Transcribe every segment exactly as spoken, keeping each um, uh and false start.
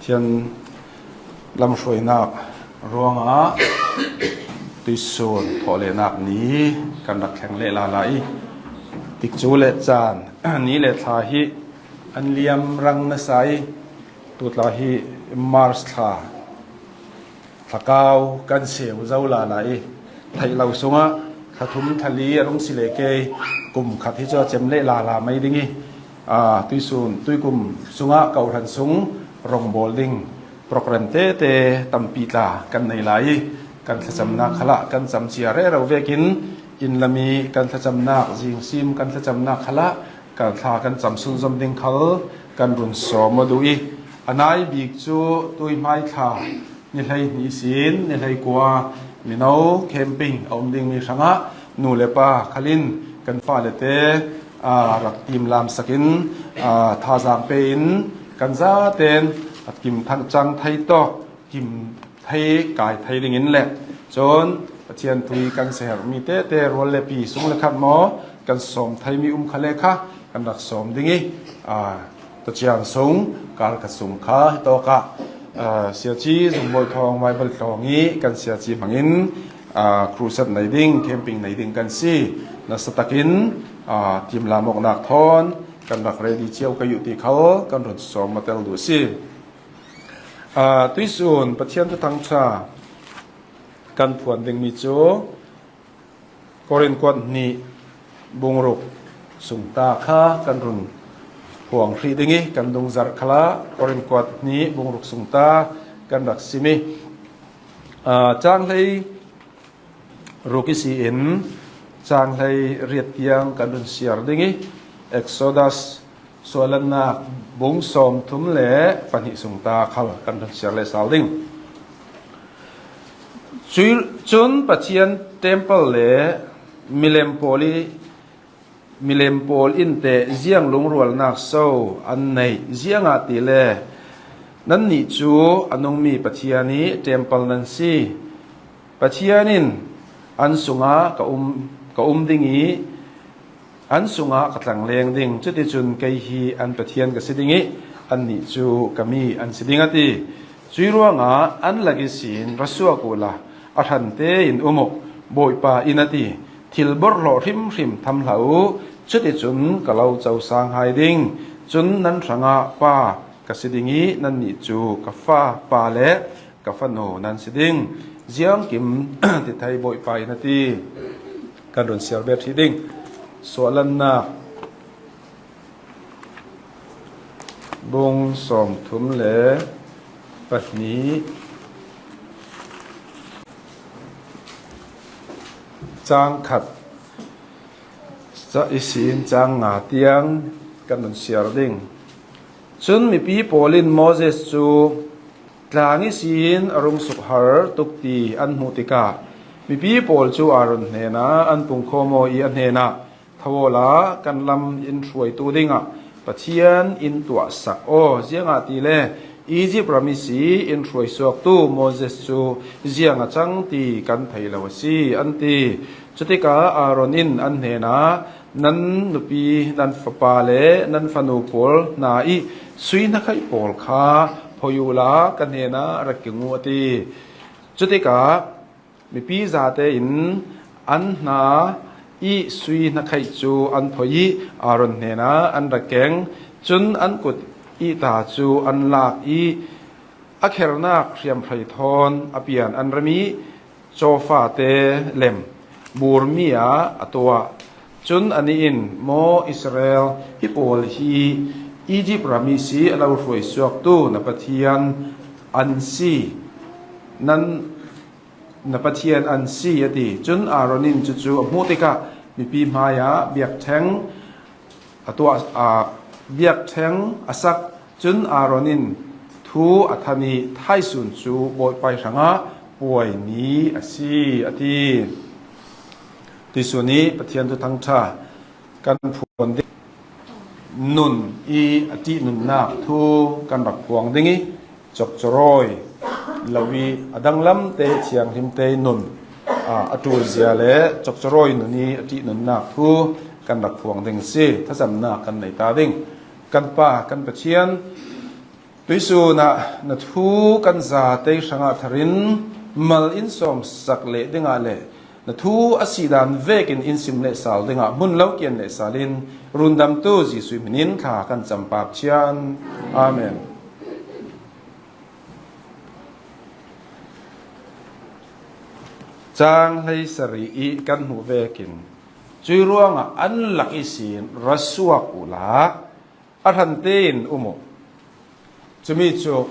Pathian lamhruainak ruangah tuisun thawhlehnak ni kan rak thleng leh lala i, tikcu le caan ni le thla hi an liam rang nasa i, tutla hi March thla thlakau kan seu zo lala i, theih lo sungah thlathum thlali a rung si le kei, kum khat hi cu a cem leh lala mai ding i, aa, tuisun tuikum sungah kohhran sung rongbawl ding program tete tampi tla kan nei lai i, kan thlacamnak khalah kan cam cia rero vekin, inn lam i kan thlacamnak, zingsim kan thlacamnak khalah kan thla kan cam sunzom ding khal kan run sawm aw duh i, a nai bik cu tuihmai thla ni hleihnih ihsin ni hleikua mino camping a um dingmi hrangah nu le pa khalin kan fale te, aa, rak timlam sakin, aa, thazaang pe in kan zaten a kim thang cang thei tawk, kim thei kai thei dingin le cun Pathian tui kan seherhmi tete rual le pi sung le khat maw kan sawm theimi um kha le kha kan rak sawm ding i, aa, Tacian sung, kar khat sung kha hitawkah, aa, siaci Zungbawi Thawng Bible tlawng i kan siaci hmangin, aa, crusade nei ding, camping nei ding kan si. Nasa takin, aa, timlam awknak thawn kan rak ready cio ka yuh ti khal kan run sawm aw tel duh si. Aa, tuisun Pathian Thuthang ṭha kan phuan dingmi cu Korin kuat hnih bungruk sungta kha kan run phuang hrih ding i, kan dungzarh khalah Korin kuat hnih bungruk sungta kan rak sim i, aa, cang hlei ruk ihsi in cang hlei riat tiang kan run siar ding i, Exodus Suahlannak bung sawmthum le pahnih sungta khal kan run siar le sal ding. Cui-, cun Pathian temple le milem pawl i, milem pawl in teh ziang lungrualnak so an neih? Ziangahtile nannih cu a nungmi Pathian i temple nan si. Pathian in, "An sungah ka um, ka um ding i an sungah ka tlangleng ding, cuticun kei hi an Pathian ka si ding i annih cu ka mi an si ding," a ti. Cui ruangah, "An lak ihsin ra suak uhla a hran tein um uh, Bawipa in a ti. Thil borhhlawh hrimhrim tham hlah uh, cuticun ka lo cosang hai ding. Cun nan hrangah pa ka si ding i nannih cu ka fa pa le ka fanu nan si ding. Ziangkim ti thei Bawipa in a ti." Kan run siar bet hrih ding. Suahlannak bung sawmthum le pahnih, cang khat ca ihsin cang nga tiang kan run siar ding. Cun mipi pawl in Moses cu tlang ihsin a rung sukhar tuk ti an hmuh tikah, mipi pawl cu Aaron hnenah an pungkhawm aw i a hnenah, "Tho awla kan lam in hruaitu dingah Pathian in tuahsak aw, ziangahtile Izipt ram ihsi in hruaisuaktu Moses cu ziang a cang ti kan thei lo a si," an ti. Cutikah Aaron in an hnenah, "Nan nupi, nan fapa le nan fanu pawl hna i sui hnakhaih pawl kha phoi uhla ka hnenah rak keng uh," a ti. Cutikah mipi zate in an hna i sui hnakhaih cu an phoi i Aaron hnenah an rak keng. Cun an kut i ta cu an lak i a khernak hriamhrei thawn a pian an rem i cawfate lem burmi ah a tuah. Cun anih in, "Maw Israel, hi pawl hi Izipt ram ihsi a lo hruaisuaktu na Pathian an si, nan na Pathian an si," a ti. Cun Aaron in cucu a hmuh tikah mipi hmaiah biakṭheng a tuah, aa, biakṭheng a sak. Cun Aaron in thu a than i, "Thaisun cu Bawipa hrangah puai ni a si," a ti. Tuisun i Pathian Thuthang ṭha kan phuan ding. Nun i a ṭihnunnak thu kan rak phuang ding i, cokcawrawi lo i a danglam te, thianghlim te nun, aa, a ṭulzia le cokcawrawi nun i a ṭihnunnak thu kan rak phuang ding a si. Thlacamnak kan nei ta ding. Kan Pa, kan Pathian, Tuisunah na thu kan zate hrangah tharin mal in sawmsak leh dingah le na thu a sihdan vekin in sim leh sal dingah hmun lo kian leh salin rundamtu Jesuh hminin thla kan campap chian. Amen. Cang hleisari i kan hmuh vekin cui ruangah an lak ihsin ra suak uhla a hran tein um uh. Cumi cu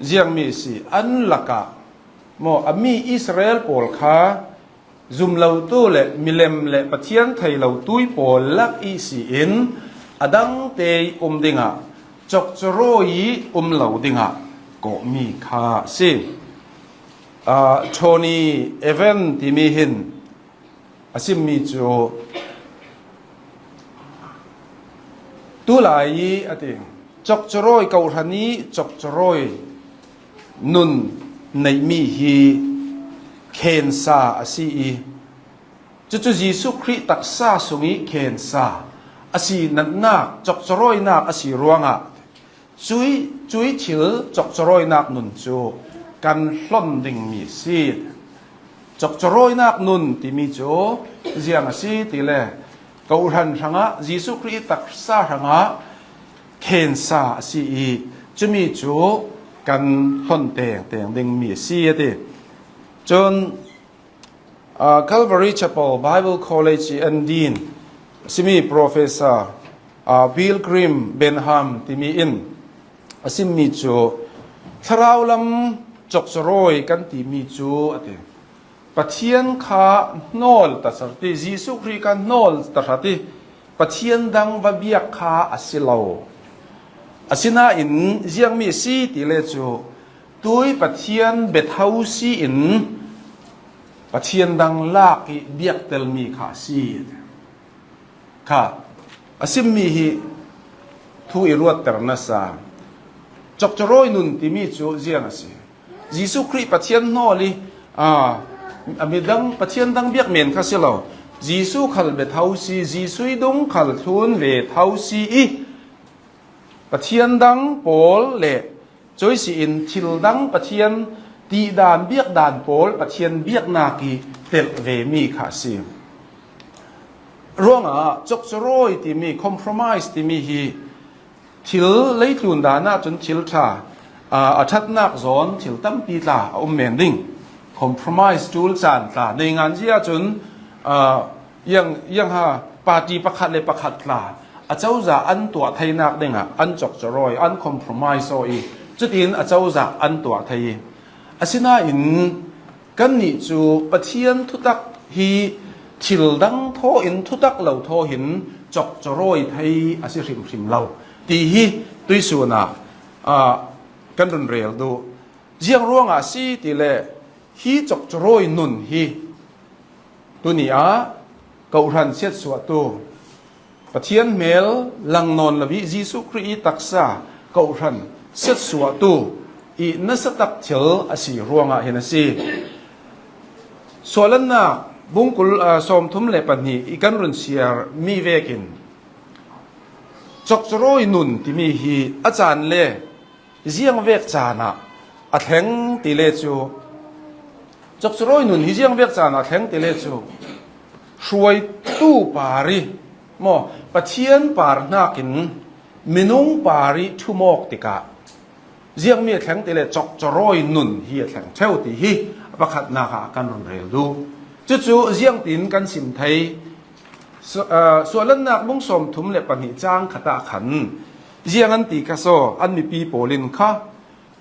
ziangmi si an lakah maw a mi Israel pawl kha zumlotu le milem le Pathian thei lo tui pawl lak ihsin a dang te um dingah cokcawrawi um lo dingah kawhmi kha a si. Ah, Tony Evans timi hin a simmi cu tulai i a ti cokcawrawi kohhran i cokcawrawi nun neihmi hi khensa a si i cucu Jesuh Khrih taksa sung i khensa a si natnak cokcawrawinak a si ruangah cui, cui thil cokcawrawinak nun cu kan hlon dingmi a si. Cokcawrawinak nun timi cu ziang a si tile kohhran hrangah Jesuh Khrih i taksa hrangah khensa a si i cumi cu kan hlon tengteng dingmi a si a ti. Cun Aa, Calvary Chapel Bible College i an din simi Professor, aa, Bill Graham Benham timi in a simmi cu thlarau lam cokcawrawi kan timi cu a ti. Pathian kha hnawl ta hrat i Jesuh Khrih kha hnawl ta hrat i Pathian dang va biak kha a si lo. Asinain ziangmi a si ti le cu tui Pathian betho si in Pathian dang lak i biaktelmi kha a si. Kha a simmi hi thu i ruatter nasa. Cokcawrawi nun timi cu ziang a si. Jesuh Khrih Pathian hnawl i, aa, a midang, Pathian dang biak men kha si lo. Jesuh khal betho si, Jesuh i dung khal thlun ve tho si i Pathian dang pawl le cui si in thil dang Pathian tihdan biakdan pawl Pathian biaknak i telh vemi kha a si. Ruangah cokcawrawi timi, compromise timi hi thil leitlun dan ahcun thil ṭha, aa, a ṭhatnak zawn thil tampi tla a um men ding. Compromise ṭul caan tla nei ngan zia cun, aa, iang, iang ha party pakhat le pakhat tla a cozah an tuah theinak dingah an cokcawrawi, an compromise aw i cutin a cozah an tuah thei i asinain kannih cu Pathian thutak hi thil dang thaw in thutak lo thaw hin cokcawrawi thei a si hrimhrim lo ti hi tuisun ah, aa, kan run rel duh. Ziang ruangah a si ti le hi cokcawrawi nun hi tuni ah kohhran siatsuahtu Pathian hmel lang nawn lo i Jesuh Khrih i taksa kohhran siatsuahtu i nasatak thil a si ruangah hin a si. Suahlannak bungkul, aa, sawmthum le pahnih i kan run siar mi vekin cokcawrawi nun timi hi a caan le ziang vek caan ah a thleng ti le cu, cokcawrawi nun hi ziang vek caan ah a thleng ti le cu, hruaitu par i maw, Pathian par hnakin minung par i ṭhum awk tikah ziangmi a thleng ti le cokcawrawi nun hi a thleng ṭheu ti hi a pakhatnak ah kan run rel duh. Cucu ziangtin kan sim thei. Su-, aa, Suahlannak bung sawmthum le pahnih cang khat ah khan ziang an ti kha saw, an mipi pawl in kha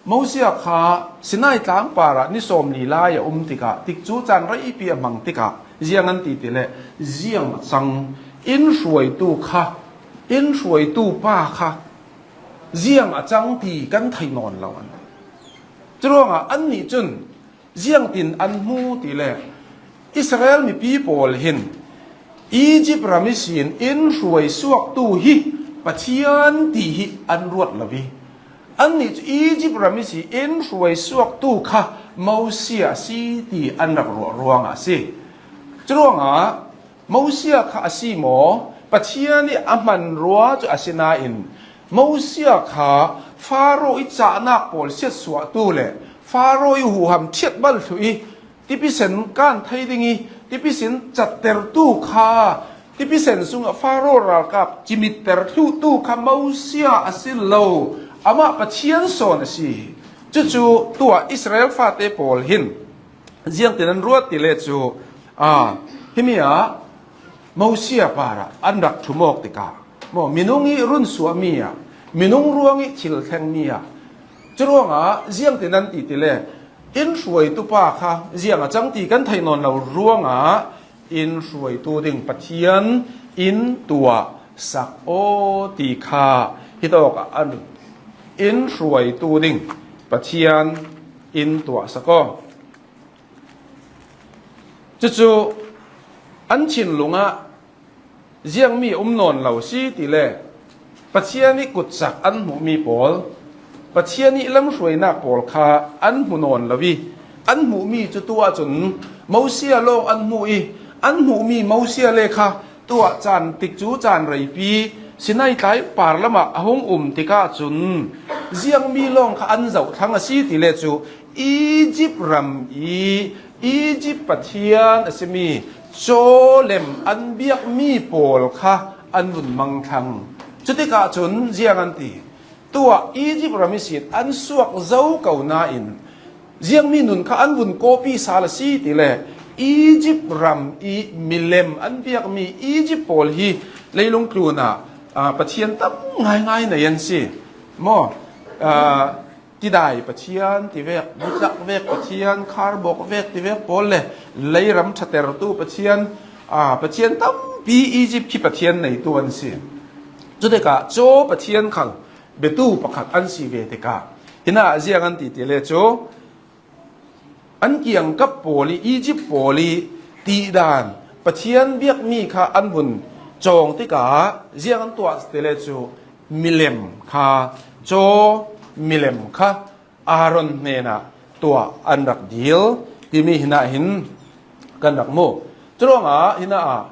Mosia kha Sinai tlang parah ni sawmli lai a um tikah, tikcu caan reipi a hmang tikah ziang an ti ti le ziang a cang, in hruaitu kha, in hruaitu pa kha ziang a cang ti kan thei nawn lo an. Curuangah annih cun ziangtin an hmu ti le Israel mipi pawl hin Egypt ram ihsin in hruai suaktu hi Pathian ti hi an ruat lo i annih cu Egypt ram ihsin in hruai suaktu kha Mosia a si ti an rak ruah ruangah a si. Curuangah Mosia kha a si maw? Pathian i a hman rua cu a si nain Mosia kha Faro i cahnak pawl siatsuahtu le Faro i huham ṭhiat bal thluh i tipisen kan thei ding i tipisen cattertu kha, tipisen sungah Faro ralkap cimitter thluhtu kha Mosia a si lo, amah Pathian sawn a si. Cucu tuah Israel fate pawl hin ziangtin an ruat ti le cu, aa, himi ah Mosia parah an rak ṭhum awk tikah, maw, minung i runsuahmi ah, minung ruang i thil thlengmi ah, curuangah ziangtin an ti ti le, in hruaitu pa kha ziang a cang ti kan theih nawn lo ruangah, in hruaitu ding Pathian in tuah sak aw ti kha hitawk ah an, in hruaitu ding Pathian in tuah sak aw. Cucu an thinlung ah ziangmi a um nawn lo si ti le, Pathian i kutsak an hmuhmi pawl, Pathian i lamhruainak pawl kha an hmu nawn lo i, an hmuhmi cu tu ahcun Mosia lawng an hmuh i, an hmuhmi Mosia le kha tuah caan tikcu caan reipi Sinai tlai par lamah a hung um tikah cun ziangmi lawng kha an zoh thlang a si ti le cu Izipt ram i Izipt pathian a simi cawlem an biakmi pawl kha an vun mang thlang. Cutikah cun ziang an ti? Tuah Izipt ram ihsin an suak zo ko nain ziangmi nun kha an vun kawpi sal a si ti le, Izipt ram i milem an biakmi Izipt pawl hi leilung tlunah, aa, pathian tam ngaingai nei an si. Maw? Aa, tidai pathian tivek, butlak vek pathian, kharbawk vek tivek pawl le leiram ṭhatertu pathian, aa, pathian tampi Izipt khi pathian neitu an si. Cutikah caw pathian khal biatu pakhat an si ve tikah, hinah ziang an ti ti le cu, an kiangkap pawl i Izipt pawl i tihdan pathian biakmi kha an vun cawng tikah ziang an tuah ti le cu milem kha, caw milem kha Aaron hnenah tuah an rak dil timi hinah hin kan rak mu. Curuangah hinah ah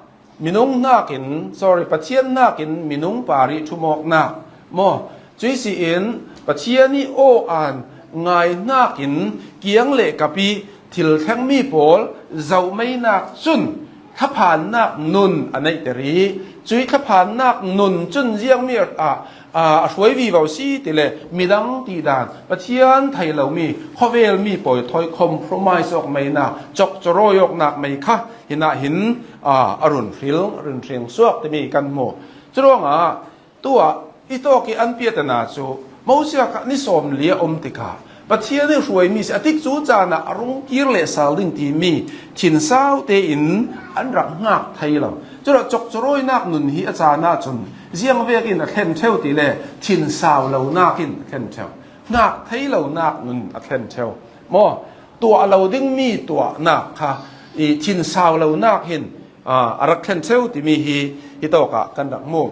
minung hnakin, sorry, Pathian hnakin minung parih ṭhumawknak maw? Cuih si in Pathian i aw-aan ngai hnakin kiang le kap i thil thlengmi pawl zohmeinak cun thlaphannak nun a neihter i, cuih thlaphannak nun cun ziangmi ah, aa, a hruai vivo si ti le midang tihdan Pathian thei lomi khawvelmi pawi thawi compromise awk meina, cokcawrawi awknak mei kha hinah hin, aa, a run hril, run hring suak timi kan hmu. Curuangah tuah i tawk i an piatana cu Mosia kha ni sawmli a um tikah Pathian i hruaimi si a tikcu caan ah a rung kir leh sal ding timi thinsau tein an rak hngak thei lo. Curuah cokcawrawinak nun hi a caan ahcun ziang vekin a thlen ṭheu ti le thinsau lonak in a thlen ṭheu. Hngak thei lonak nun a thlen ṭheu. Maw? Tuah lo dingmi tuahnak kha i thinsau lonak hin, aa, a rak thlen ṭheu timi hi hitawkah kan rak mu.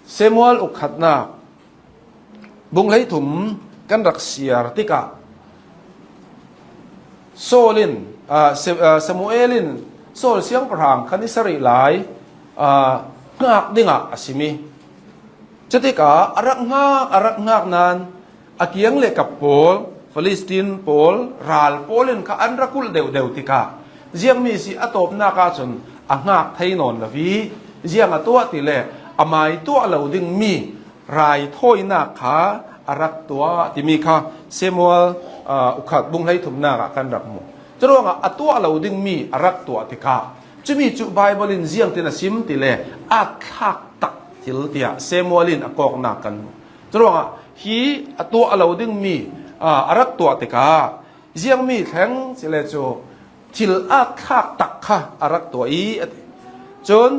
Samuel ukhatnak bung hleithum kan rak siar tikah Saul in, aa, Sa-, aa, Samuel in Saul siangpahrang kha ni sarih lai, aa, hngak dingah a simi. Cutikah a rak hngak, a rak hngak nan a kiang le kap pawl, Filistin pawl, ral pawl in kha an rak kulh deuhdeuh tikah ziangmi si a tawpnak ahcun a hngak thei nawn lo i, ziang a tuah ti le amai tuah lo dingmi raithawinak kha a rak tuah timi kha Samuel, aa, ukhat bung hleithumnak ah kan rak mu. Curuangah a tuah lo dingmi a rak tuah tikah cumi cu Baibal in ziangtin a sim ti le a thlak tak thil tiah Samuel in a kawknak kan hmu. Curuangah hi a tuah lo dingmi, aa, a rak tuah tikah ziangmi thleng si le cu thil a thlak tak kha a rak tuah i a ti. Cun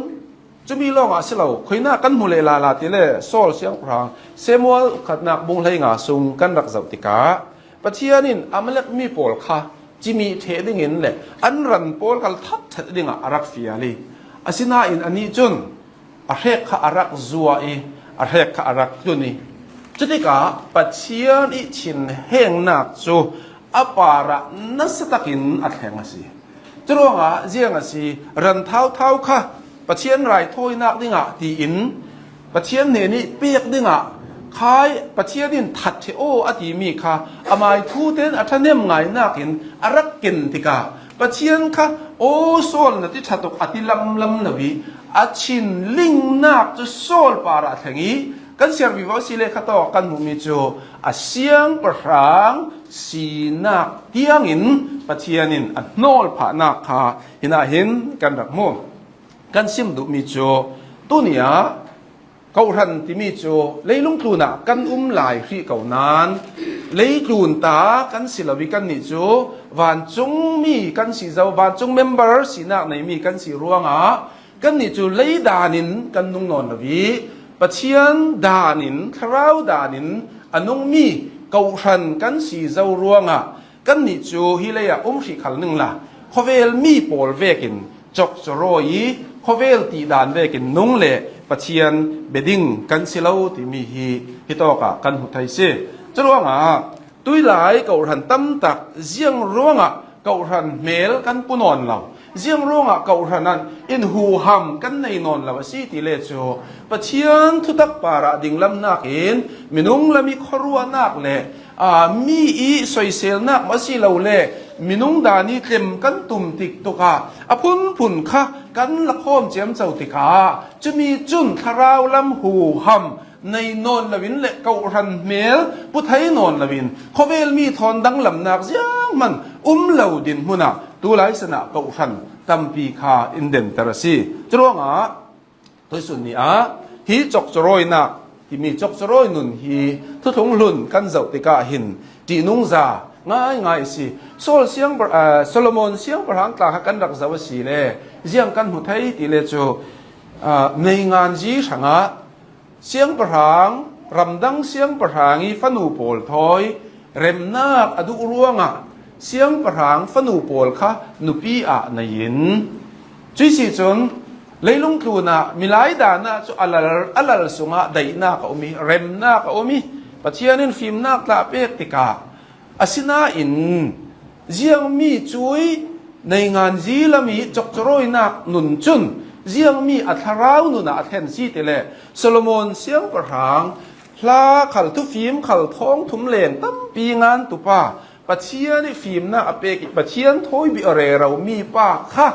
cumi lawngah a si lo, khuinak kan hmu leh lala ti le Saul siangpahrang Samuel ukhatnak bung hleinga sung kan rak zoh tikah Pathian in Amalek mi pawl kha cimih ṭheh dingin le an ran pawl khal thapṭhat dingah a rak fial i, asinain anih cun a hrek kha a rak zuah i, a hrek kha a rak tlun i, cutikah Pathian i thinhengnak cu a parah nasa takin a thleng a si. Curuangah ziang a si, ran thauthau kha Pathian raithawinak dingah tiin Pathian hnenih pek dingah khai Pathian in that ṭheh aw a timi kha amai thu ten a ṭhahnem ngainakin a rak ken tikah Pathian kha aw Saul na ti ṭha tuk a ti lamlam lo ih a thinlingnak cu Saul parah thleng ih kan siar vivo a si le kha tawk kan hmuhmi cu a siangpahrang sinak tiangin Pathian in a hnawlphahnak kha hinah hin kan rak hmu. Kan sim duhmi cu tuni ah Kohhran timi cu leilung tlunah kan um lai hrih ko nain leitlun ta kan si lo ih kannih cu vancungmi kan si zo, vancung member sinak neimi kan si ruangah kannih cu lei danin kan nung nawn lo ih Pathian danin, Thlarau danin a nungmi kohhran kan si zo ruangah kannih cu hi leiah um hrih khal ningla khawvel mi pawl vekin cokcawrawi ih khawvel tihdan vekin nung le Pathian bia ding kan si lo timi hi hitawkah kan hmu thei si. Curuangah tuilai kohhran tamtak ziang ruangah kohhran hmel kan pu nawn lo, ziang ruangah kohhran an in huham kan nei nawn lo a si ti le cu Pathian thutak parah dinglamnak in minung lam ih khuaruahnak le aa, mi ih soiselnak maw si lo le minung dan ih tlem kan tum tiktuk ah a phunphun kha kan lakhawm ciamco tikah cumi cun thlarau lam huham nei nawn loin le kohhran hmel pu thei nawn loin khawvel mi thawn danglamnak zianghman um lo dinhmun ah tulai sanah kohhran tampi kha in denter a si. Curuangah tuisun ni ah hi cokcawrawinak timi cokcawrawi nun hi thuthlung hlun kan zoh tikah hin ṭihnungza ngaingai a si. Saul siangpar, aa, Solomon siangpahrang tla kha kan rak zoh a si le ziang kan hmu thei ti le cu, aa, meinganzi hrangah siangpahrang, ramdang siangpahrang ih fanu pawl thawi remnak a duh ruangah siangpahrang fanu pawl kha nupi ah nei in cuih si cun leilung tlunah milai dan ah cu a lal, a lal sungah daihnak a um ih remnak a um ih Pathian in fimnak tla a pek tikah asinain ziangmi cuih neinganzi lam ih cokcawrawinak nun cun ziangmi a thlarau nun ah a thlen si ti le Solomon siangpahrang hla khal thufim khal thawngthum leng tampi ngan tupa Pathian ih fimnak a pek ih Pathian thawi bih a rero mi pa kha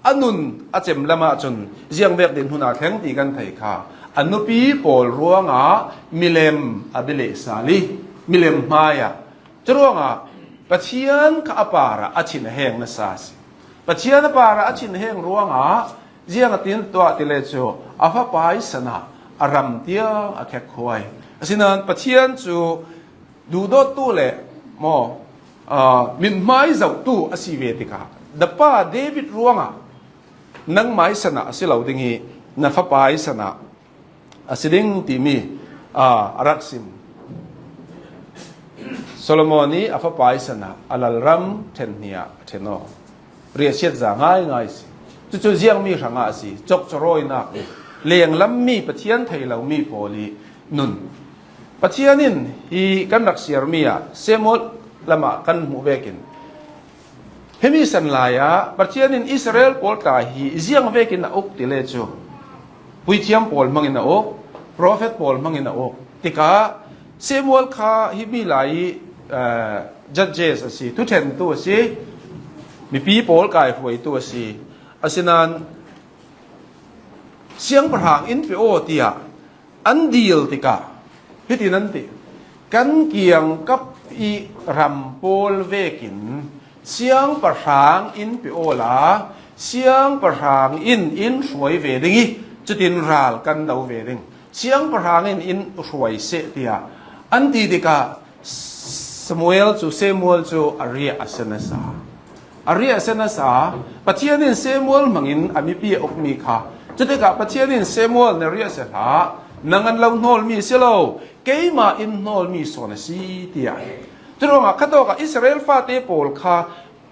a nun a cem lam ahcun ziangvek dinhmun ah thleng ti kan thei kha a nupi pawl ruangah milem a bialehsal ih milem hmai ah curuangah Pathian kha a parah a thin a heng nasa a si. Pathian a parah a thin a heng ruangah ziang a tin tuah ti le cu a fapa ih san ah a ram tiang a khekhuai. Asinain Pathian cu duhdawttu le maw, aa, mithmai zohtu a si ve tikah na pa David ruangah nangmai san ah a si lo ding ih na fapa ih san ah a si ding timi, aa, a rak sim. Solomon ih a fapa ih san ah a lalram ṭhen hnih ah a ṭhen aw. Riahsiat za ngaingai a si. Cucu ziangmi hrangah a si. Cokcawrawinak ih lenglam mi Pathian thei lomi pawl ih nun. Pathian in hi kan rak siarmi ah Samuel lamah kan hmuh vekin himi san lai ah Pathian in Israel pawl tla hi ziang vekin a uk ti le cu puithiam pawl hmangin a uk, profet pawl hmangin a uk. Tikah Samuel kha himi lai ih, eh, judges a si, thuṭhentu a si, mipi pawl kaihruaitu a si. Asinain siangpahrang in pe aw tiah an dil tikah hitin an ti, kan kiangkap ih ram pawl vekin siangpahrang in pe awla siangpahrang in in hruai ve ding ih cutin ral kan do ve ding, siangpahrang in in hruai seh tiah an ti tikah Samuel cu, Samuel cu a riah a si nasa. A riah a si nasa. Pathian in Samuel hmangin a mipi a ukmi kha. Cutikah Pathian in Samuel na riah a si hlah. Nang an lo hnawlmi si lo. Keimah in hnawlmi sawn a si, tiah. Curuangah khatawkah Israel fate pawl kha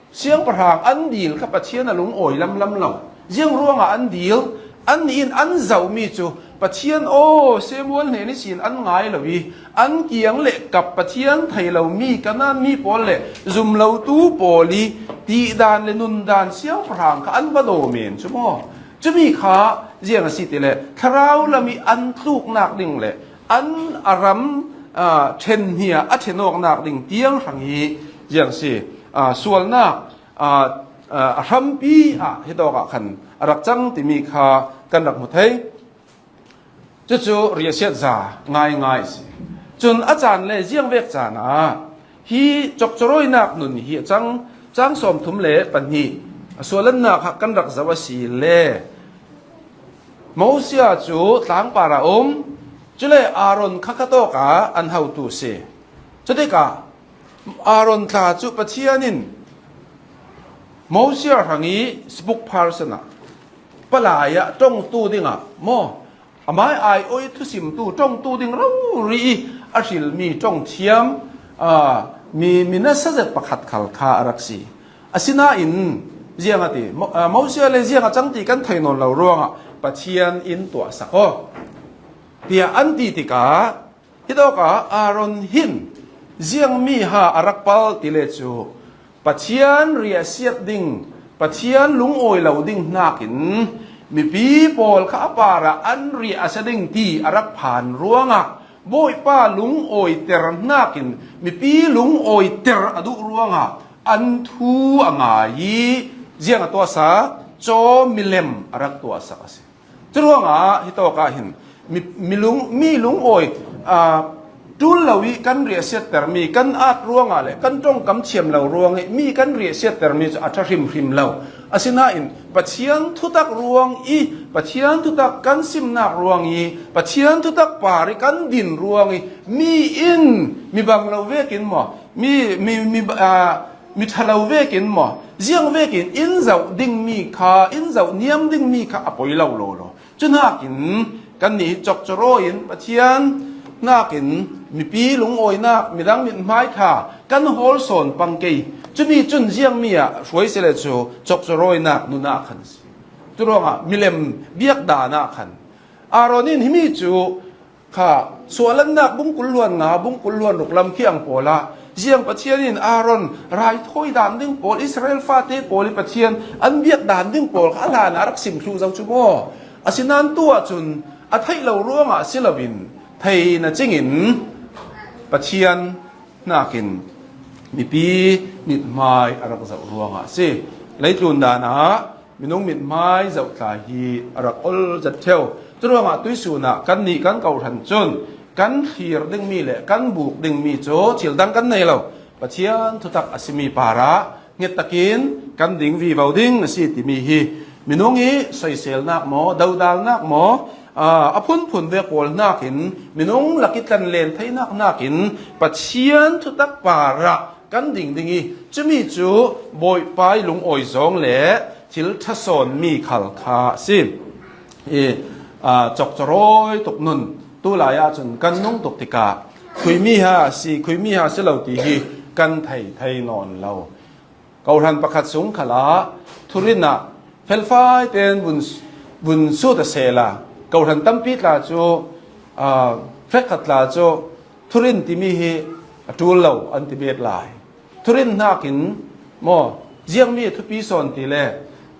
siangpahrang an dil kha Pathian a lungawi lamlam lo. Ziang ruangah an dil, annih in an zohmi cu Pathian aw, Samuel hnen ihsin an ngai lo ih an kiang le kap Pathian thei lomi Kanaan mi pawl le zum lotu pawl ih tihdan le nundan siangpahrang kha an va daw men cu maw? Cumi kha ziang a si ti le thlarau lam ih an tluknak ding le an a ram, aa, ṭhen hnia a ṭhen awknak ding tiang hrang hi ziang si, aa, sualnak, aa, aa, a hrampi ah hitawkah khan a rak cang timi kha kan rak hmu thei. Cucu riahsiat za ngaingai a si. Cun a caan le ziangvek caan ah hi cokcawrawinak nun hi a cang, cang sawmthum le pahnih a sualannak ah kan rak zoh a si le Mosia cu tlangpar ah um, cule Aaron kha khatawk ah an hotu a si. Cutikah Aaron tla cu Pathian in Mosia hrang i spokesperson ah, palai ah ṭongtu dingah maw, amai aiawh i thusimtu, ṭongtu ding rori i a hrilmi ṭong thiam, aa, mi, mi nasa zet pakhat khal kha a rak si. Asinain ziang a ti, Mo-, aa, Mosia le ziang a cang ti kan thei nawn lo ruangah Pathian in tuahsak aw, tiah an ti tikah, hitawkah Aaron hin ziangmi ha a rak palh ti le cu Pathian riahsiat ding, Pathian lungawi lo ding hnakin mipi pawl kha a parah an riah a sia ding ti a rak phan ruangah Bawipa lungawiter hnakin mipi lungawiter a duh ruangah an thu a ngai i ziang a tuahsak, caw milem a rak tuahsak a si. Curuangah hitawkah hin mi, mi, lung, mi lungawi, aa, ṭul lo i kan riahsiattermi, kan at ruangah le kan ṭongkam thiam lo ruangah mi kan riahsiattermi cu a ṭha hrimhrim lo. Asinain Pathian thutak ruang i, Pathian thutak kan simnak ruang i, Pathian thutak par i kan din ruang i, mi in mi bang lo vekin maw, mi, mi, mi, aa, mi ṭha lo vekin maw, ziang vekin in zoh dingmi kha, in zoh niam dingmi kha a poi lo, lo, lo. Cuhnakin kannih hi cokcawrawi in Pathian hnakin mipi lungawinak, midang mithmai ṭha kan hawl sawn pang kei. Cumi cun ziangmi ah hruai si le cu cokcawrawinak nun ah khan si. Curuangah milem biak dan ah khan Aaron in himi cu kha suahlannak bung kul hluan nga, bung kul hluan ruk lam khi ang pawl ah ziang Pathian in Aaron raithawi dan ding pawl, Israel fate pawl i Pathian an biak dan ding pawl kha a hlan ah a rak sim thluh zo cu maw? Asinain tu ahcun a theih lo ruangah si loin thei na cingin Pathian hnakin mipi mithmai a rak zoh ruangah a si. Leitlun dan ah minung mithmai zohtlai hi a rak ol zet ṭheu. Curuangah tuisun ah kannih kan kohhran cun kan thlir dingmi le kan buk dingmi cu thil dang kan nei lo. Pathian thutak a simi parah hngettakin kan ding vivo ding a si timi hi minung i soiselnak maw, dodalnak maw, aa, a phunphun ve pawl hnakin minung lak i tlanlen theinak hnakin Pathian thutak parah kan ding ding i, cumi cu Bawipa i lungawi zawng le thil ṭha sawnmi khal kha a si. I, aa, cokcawrawi tuk nun tu lai ahcun kan nung tuk tikah khuimi ha a si, khuimi ha a si lo ti hi kan thei thei nawn lo. Kohhran pakhat sung khalah thurin ah felfai tein vun, vun sut a sehla, kohhran tampi tla cu, aa, hrekkhat tla cu thurin timi hi a ṭul lo an ti bet lai. Thurin hnakin maw, ziangmi a thupi sawn ti le,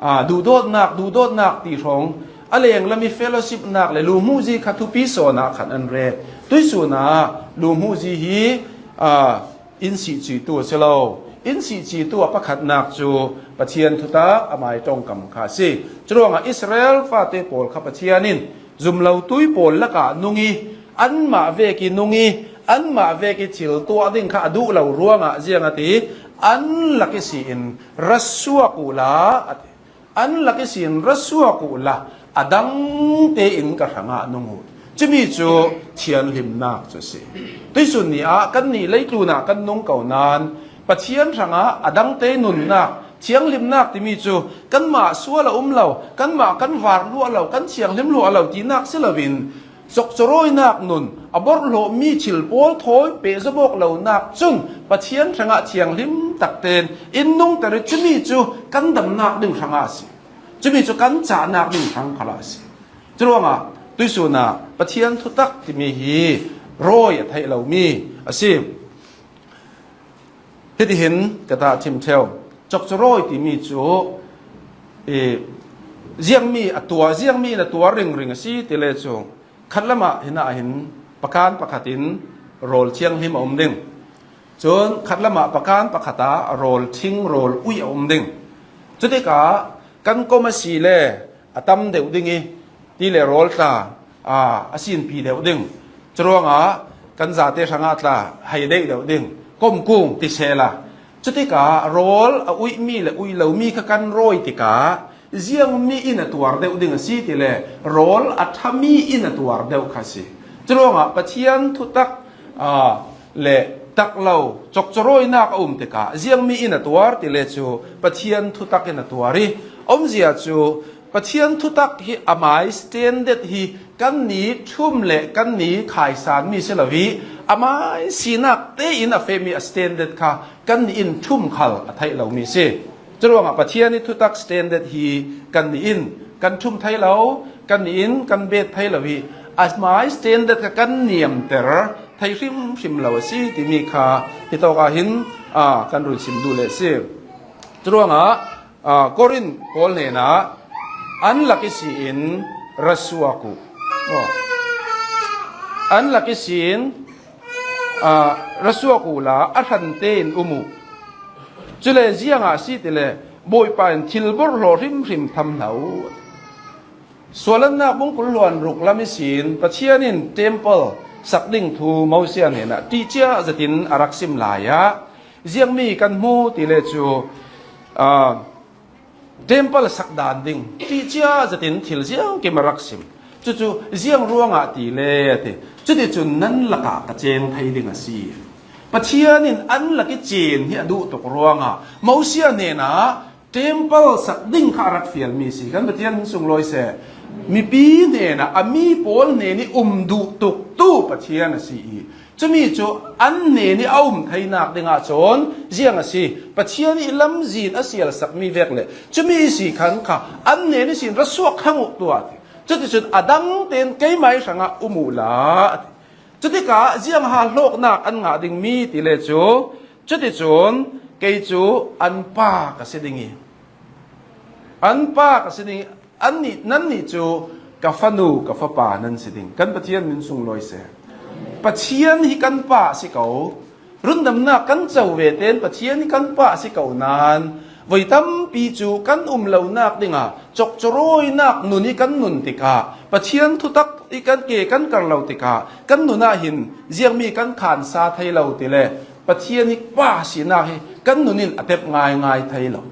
aa, duhdawtnak, duhdawtnak ti hrawng a lenglam i fellowshipnak le luhmuhzi kha thupi sawn ah khan an ret. Tuisun ah luhmuhzi hi, aa, in sihcitu a si lo. In sihcitu a pakhatnak cu Pathian thutak amai ṭongkam kha a si. Curuangah Israel fate pawl kha Pathian in zumlotui pawl lakah nung i, anmah vek i nung i, anmah vek i thil tuah ding kha a duh lo ruangah ziang a ti, an lak ihsin ra suak uhla a ti. An lak ihsin ra suak uhla a dang tein ka hrangah nung uh. Cumi cu thianghlimnak cu a si. Tuisun ni ah kannih leitlun ah kan nung ko nain Pathian hrangah a dang te nunnak, thianghlimnak timi cu kanmah sual a um lo, kanmah kan var luah lo, kan thianghlim luah lo tinak si loin, cokcawrawinak nun a borhhlawhmi thil pawl thawi pehzawbawk lonak cun Pathian hrangah thianghlim tak tein in nungter i cumi cu kan damnak ding hrangah a si. Cumi cu kan cahnak ding hrang khalah a si. Curuangah tuisun ah Pathian thutak timi hi rawi a theih lomi a si. Hitihin ka tahṭhim ṭheu. Cokcawrawi timi cu, eh, ziangmi a tuah, ziangmi in a tuah ringring a si ti le cu khatlam ah hin ah hin pakan pakhatin rawl thianghlim a um ding. Cun khat lamah pakan pakhata rawl thing rawl uih a um ding. Cutikah kan kom a si le a tam deuh ding i, ti le rawl tla, aa, a sinpi deuh ding. Curuangah kan zate hrangah tla hei deih deuh ding. Komkung ti sehla. Cutikah rawl a uihmi le uih lomi kha kan rawi tikah ziangmi in a tuar deuh ding a si ti le rawl a ṭhami in a tuar deuh kha a si. Curuangah Pathian thutak, aa, le tak lo cokcawrawinak a um tikah ziangmi in a tuar ti le cu Pathian thutak in a tuar i, a umzia cu Pathian thutak hi amai standard hi kannih ṭhum le kannih khaisanmi si lo i, amai sinak tein a fehmi a standard kha kannih in ṭhum khal a theih lomi si. Curuangah Pathian i thutak standard hi kannih in kan ṭhum thei lo, kannih in kan bet thei lo i, amai standard kha kan niamter thei hrimhrim lo a si timi kha hitawk ah hin, aa, kan run sim duh le a si. Curuangah, aa, Korin pawl hnenah an lak ihsin ra suak uh. Aw. An lak ihsin, aa, ra suak uhla a hran tein um uh. Cule ziangah a si ti le Bawipa in thil borhhlawh hrimhrim tham hlah uh. Suahlannak bung kul hluan ruk lam ihsin Pathian in temple sak ding thu Moses hnenah ṭihcia zetin a rak sim lai ah ziangmi kan hmu ti le cu, aa, temple sak dan ding ṭihcia zetin thil ziangkim a rak sim. Cucu ziang ruangah ti le a ti. Cuticun nan lakah ka ceng thei ding a si. Pathian in an lak i cen hi a duh tuk ruangah Moses hnenah temple sak ding kha a rak fialmi si. Kan Pathian sunglawi seh. Mipi hnenah a mi pawl hnen i um duh tuktu Pathian a si i, cumi cu an hnen i a um theinak dingah cun ziang a si. Pathian i lamzin a sialsakmi vek le cumi i si khan kha an hnen ihsin ra suak hang uh tuah a ti. Cuticun a dang tein keimah i hrangah um uhla a ti. Cutikah ziangha hlawknak an ngah dingmi ti le cu, cuticun kei cu an pa ka si ding i, an pa ka si ding i, annih, nannih cu ka fanu, ka fapa nan si ding. Kan Pathian min sunglawi seh. Pathian hi kan pa a si ko. Rundamnak kan co ve tein Pathian hi kan pa a si ko nain voi tampi cu kan um lonak dingah cokcawrawinak nun i kan nun tikah Pathian thutak i kan ke kan kar lo tikah kan nun ah hin ziangmi kan khansa thei lo ti le Pathian hi pa sinak hi kan nun in a tep ngaingai thei lo.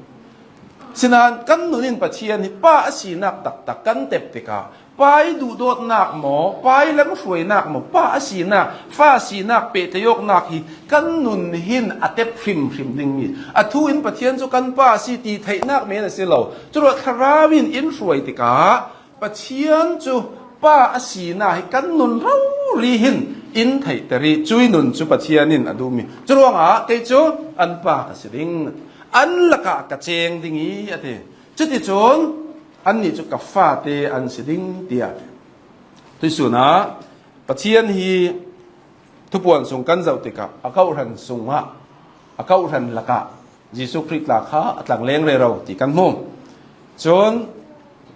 Sinain kan nun in Pathian hi pa a sinak taktak kan tep tikah pa i duhdawtnak maw, pa i lamhruainak maw, pa a sinak, fa a sinak pehtlaih awknak hi kan nun hin a tep hrimhrim dingmi. A thu in Pathian cu kan pa a si ti theihnak men a si lo. Curuah thlarau in in hruai tikah Pathian cu pa a sinak hi kan nun rori hin in theihter i cui nun cu Pathian in a duhmi. Curuangah kei cu an pa ka si ding, an lakah ka ceng ding i a ti. Cuticun annih cu ka fate an si ding, tiah a ti. Tuihsun ah Pathian hi thupuan sung kan zoh tikah a kawhhran sungah, a kawhhran lakah Jesuh Khrih tla kha a tlangleng rero ti kan hmu. Cun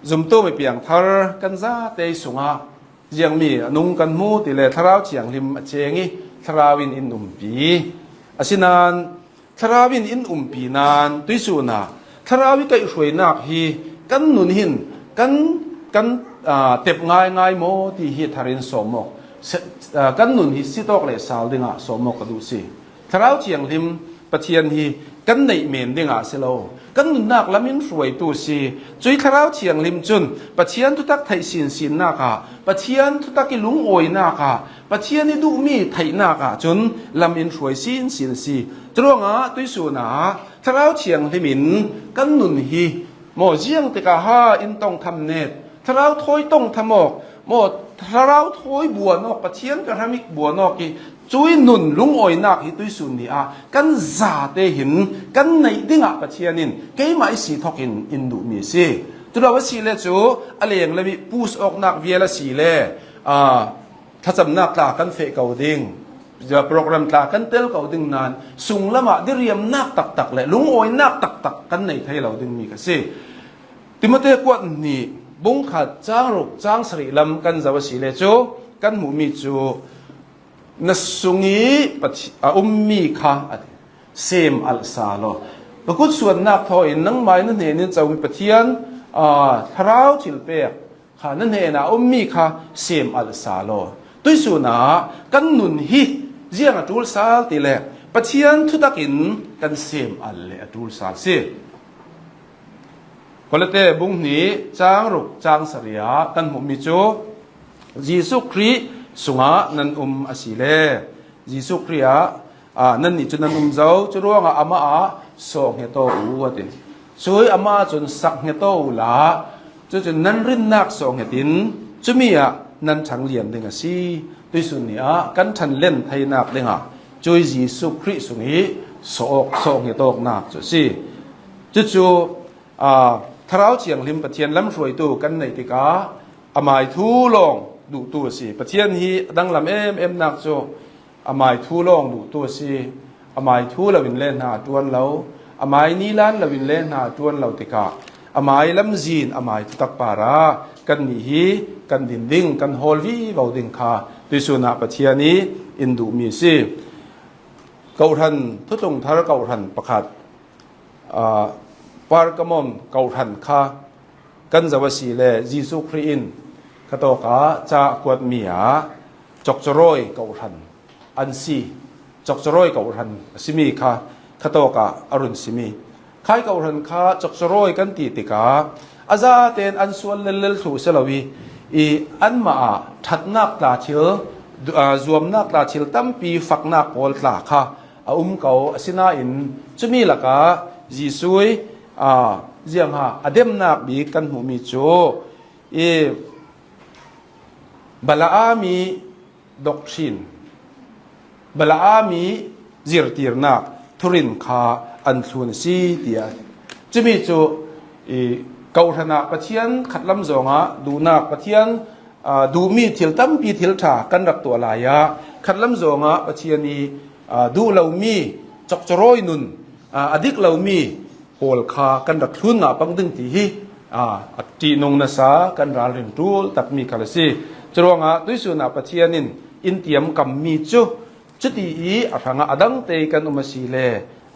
zumtu mi piangthar kan zate sungah ziangmi a nung kan hmu ti le Thlarau Thianghlim a ceng i Thlarau in in umpi. Asinain Thlarau in in umpi nain tuihsun ah Thlarau i kaihhruainak hi kan nun hin kan, kan, aa, tep ngaingai maw ti hi thar in sawm awk, se-, aa, kan nun hi sit awk le sal dingah sawm awk ka duh si. Thlarau Thianghlim Pathian hi kan neih men dingah a si lo. Kan nunnak lam in hruaitu si. Cui Thlarau Thianghlim cun Pathian thutak theih sinsinnak ah, Pathian thutak i lungawinak ah, Pathian i duhmi theihnak ah cun lam in hruai sinsin a si. Curuangah tuihsun ah Thlarau Thianghlim in kan nun hi maw ziang tikah ha in tong tham net, Thlarau thawi tong tham awk, maw Thlarau thawi buan awk, Pathian ka hramik buan awk i cui nun lungawinak hi tuihsun ni ah kan zate hin kan neih dingah Pathian in keimah i si thawk in in duhmi a si. Culo a si le cu a leng le mi pus awknak vial a si le, aa, thlacamnak tla kan feh ko ding, program tla kan tel ko ding nain sunglam ah diriamnak taktak le lungawinak taktak kan nei thei lo dingmi ka si. Timote kuat hnih bung khat cang ruk cang sarih lam kan zoh a si le cu kan hmuhmi cu Na sung i Pathi-, a um mi kha, a ti, sem alh sal aw. Ka kutsuannak thaw in nangmah i na hnen in a um i Pathian, aa, thlarau thilpek kha na hnenah a um mi kha sem alh sal aw. Tuihsun ah kan nun hi ziang a ṭul sal ti le Pathian thutak in kan sem alh le a ṭul sal si. Kolate bung hnih cang ruk cang sarih ah kan hmuh mi cu Jesuh Khrih sungah nan um a si le Jesuh Khrih ah, aa, nannih cu nan um zo, cu ruangah amah ah sawh hnget aw u, a ti. Cui amah cun sak hnget aw u la, cucun nan rinnak sawh hnget in cumi ah nan ṭhang lian ding a si. Tuihsun ni ah kan ṭhan len theinak dingah cui Jesuh Khrih sung i sawh awk, sawh hnget awknak cu a si. Cucu, aa, Thlarau Thianghlim Pathian lamhruaitu kan neih tikah amai thu lawng duhtu a si. Pathian hi a danglam em emnak cu amai thu lawng duhtu a si. Amai thu lo in le hna a ṭuan lo, amai nilan lo in le hna a ṭuan lo tikah amai lamzin, amai thutak parah kannih hi kan din ding, kan hawl vivo ding kha tuihsun ah Pathian i in duhmi a si. Kohhran, Thutlung Thar kohhran pakhat, aa, Pergamum kohhran kha kan zoh a si le Jesuh Khrih in khatawk ah ca a kuatmi ah cokcawrawi kohhran an si. Cokcawrawi kohhran a simi kha khatawk ah a run simi. Khai kohhran kha cokcawrawi kan ti tikah a zaten an sual lellel thluh si lo i, i anmah ah ṭhatnak tla thil, du-, aa, zuamnak tla thil tampi faknak pawl tla kha a um ko. Asinain cumi lakah Jesuh i, aa, ziangha a demnak bik kan hmuhmi cu i Balaam i doctrine, Balaam i zirtirnak thurin kha an thlun a si, tiah. Cumi cu i kohhran ah Pathian khatlam zawngah duhnak, Pathian, aa, duhmi thil tampi, thil ṭha kan rak tuah lai ah khatlam zawngah Pathian i, aa, duh lomi cokcawrawi nun, aa, a dik lomi pawl kha kan rak thlun ngah pang ding ti hi, aa, a ṭihnung nasa kan ralrin ṭul takmi khal a si. Curuangah tuihsun ah Pathian in in tiamkammi cu cuti i a hrangah a dang te kan um a si le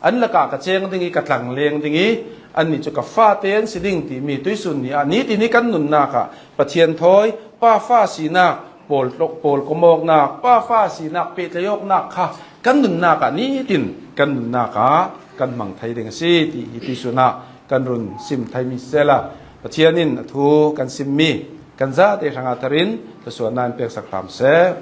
an lakah ka ceng ding i ka tlang leng ding i annih cu ka fate an si ding timi tuihsun ni ah nitin i kan nunnak ah Pathian thawi, pa fa sinak, pawl tlok, pawl komawknak, pa fa sinak, pehtlaih awknak kha kan nunnak ah nitin kan nunnak ah kan hmang thei ding a si ti hi tuihsun ah kan run sim theimi sisehla Pathian in a thu kan simmi kan zate hrangah tharin thluasuahnak in peksak hram seh.